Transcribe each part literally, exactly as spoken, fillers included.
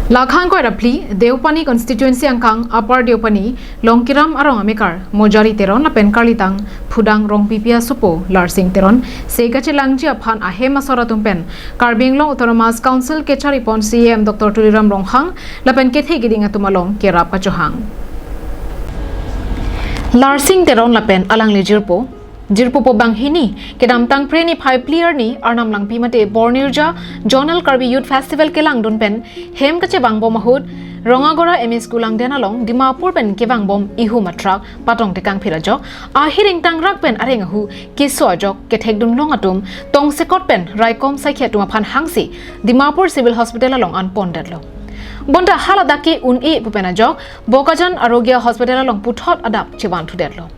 Lakhang koi ra phli, Deopani constituency angkang Upper Deopani, Longkiram arong amekar, Mojari Teron lapen karlitang Phudang Rongpipi asopo, Larsing Teron, se kachelangji aphan ahem asor atum pen, Karbi Anglong Autonomous Council kechari pon C E M Doctor Tuliram Ronghang, lapen kethe kiding atum along kerap kachohang. Larsing Teron lapen alangli jirpo, jirpo po banghini, kedamtang Phre niphai phli arni Arnam Langpi mate Bornirja Zonal Karbi Youth Festival kelangdun pen hem kachevangbom ahut Rongagora M E School angden along Dimapur pen kevangbom ihum atruck patong tekang phir ajok, ahir ingtangrak pen areng ahu keso ajok kethekdun long atum tongsekot pen raikom saikhi atum aphan hangsi Dimapur Civil Hospital along an pondetlo. Bonta haladak ke un-e pu pen ajok Bokajan Arogya Hospital along puthot adap chevan thudetlo.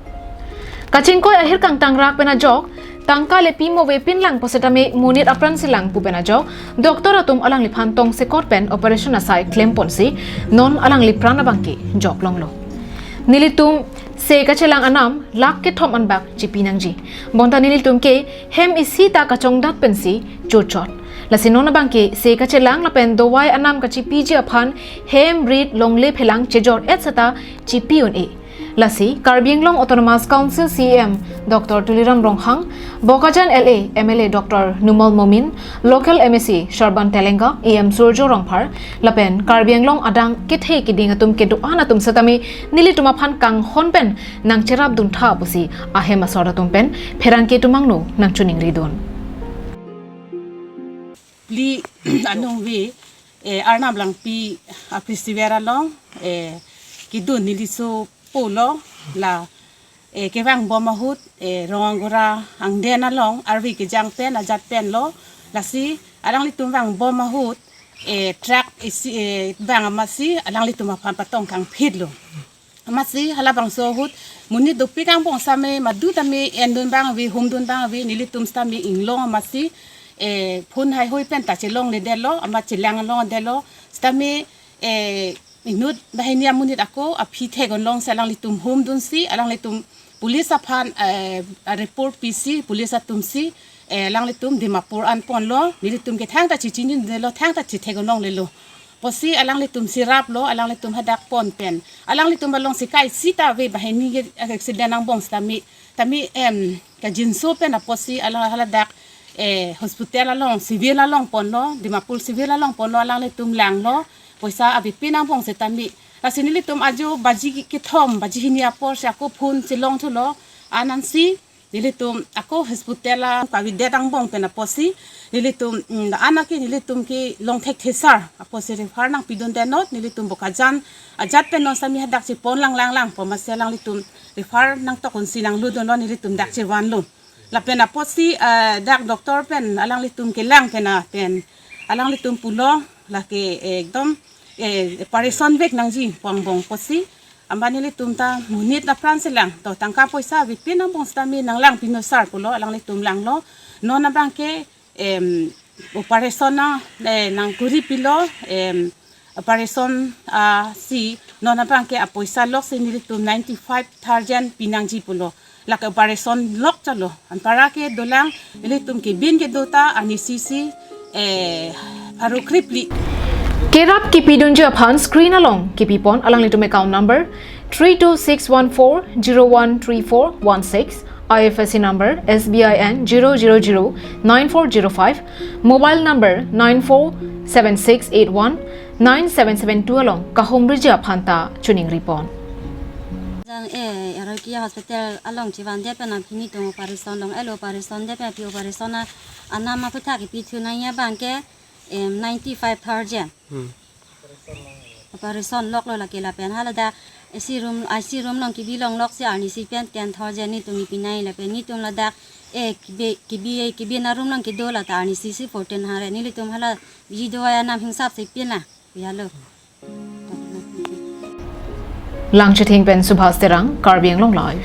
Kachingkoi ahir kangtangrak pen ajok, tangka le pimo ve pinlang pu setame monit apran selang pu pen ajok, doctor atum alangliphan tongsekot pen operation asai klem ponsi, non alangli pran abangke joklonglo. Nelitum se kachelang anam lakh kethom anbak chipi nangji. Bonta nelitum ke hem isi ta kachongdat pensi chochot. Lasi non abangke se kachelang lapen dovai anam kachipiji aphan hem rit longle phelang chejor et seta chipi un-e. Lasi Karbi Anglong Autonomous Council C E M Doctor Tuliram Ronghang, Bokajan L A, M L A Doctor Numal Momin, local M A C Sarban Telenga, E M Surjo Rongphar, lapen Karbi Anglong adang kethe kiding atum kedo-an atum setame nelitum aphan kanghon pen nangcherapdun tha pusi ahem asor atum pen pherangke atum angno nangchoningridun. Phli anong ve, eh, Arnam Langpi a-festival along, eh, kedun neliso pulo la, eh, kevangbom ahut, eh, Rongagora angden along arve kejang pen ajat pen lo, lasi alanglitum vangbom ahut, eh, truck isi, eh, vang amatsi alanglitum aphan patong kangphitlo. Amatsi halabangso ahut monit dopik angbong setame madu tame endun abang ave, humdun abang ave, nelitum setame inglong amatsi, eh, phone haihui pen ta chelongledetlo, amat chelang longdetlo, setame, eh, inut banghini amonit ako aphi thek-un longsi alanglitum humdunsi, alanglitum police aphan, eh, report pisi, police atumsi, eh, alanglitum Dimapur an ponlo, nelitum ke thangta chechinidetlo, thangta chethek-un longlelo. Pusi alanglitumsi raplo, alanglitum hadak pon pen alanglitum alongsi kaisi ta ave, banghini ke accident angbong setame, tame, em, kajinso pen apotsi alang haladak, eh, hospital along, civil along ponlo, Dimapur civil along ponlo, alanglitum langlo, poisa avepin angbong setame. Lasi nelitum ajo baji kethom, baji hini aporsi ako phone chelong thulo, anansi nelitum ako hospital a kavidet angbong pen apotsi nelitum, mm, anak ke nelitum kelong thekthesar apotsi refer nangpidunde not, nelitum Bokajan ajat pen non setame hadak chepon langlang lang pu amatsi alanglitum refer nangtok-unsi nangludunlo, nelitum dak chevanlo. Lapen apotsi, eh, dak doctor pen alanglitum kelang pen a pen alanglitum pulo lake, eh, ekdom, eh, operation vek nangji pu angbong pusi. Anpar nelitum ta monit apran selang, to tangka poisa avepin angbong setame nanglangpinoi sir pulo, alanglitum langlo. Non abangke, em, operation na, eh, nangkuri pilo, em, operation, ah, si non abangke apoisa loksi nelitum ninety-five thousand pinangji pulo. Lake operation lok chalo. Anpar ke dolang, nelitum kebin kedo ta arnisi si, eh, pharo kre phli. Kerap kipidunji aphan screen along kipipon alanglitum account number three two six one four zero one three four one six, I F S C number S B I N zero zero zero nine four zero five, mobile number nine four seven six eight one nine seven seven two along kahumriji aphan ta choningripon. Jan, eh, Arogya Hospital along chevandet pen aphi nelitum operation longlo, operation det pen aphi operation a, anam aphuthak kipithu nangji abangke, em, ninety-five thousand. Hmm. Operation loklo lake lapen haladak A C room, I C room along kebi long loksi arnisi pen ten thousand nelitum kipinang lapen nelitum ladak, eh, kebi, kebi, kebi na room along kedo la ta arnisi si fourteen hundred, nelitum hala biji dovai anam hingsap si pin la. Yalo. Langchithing pen Subhas Terang, Karbi Anglong Live.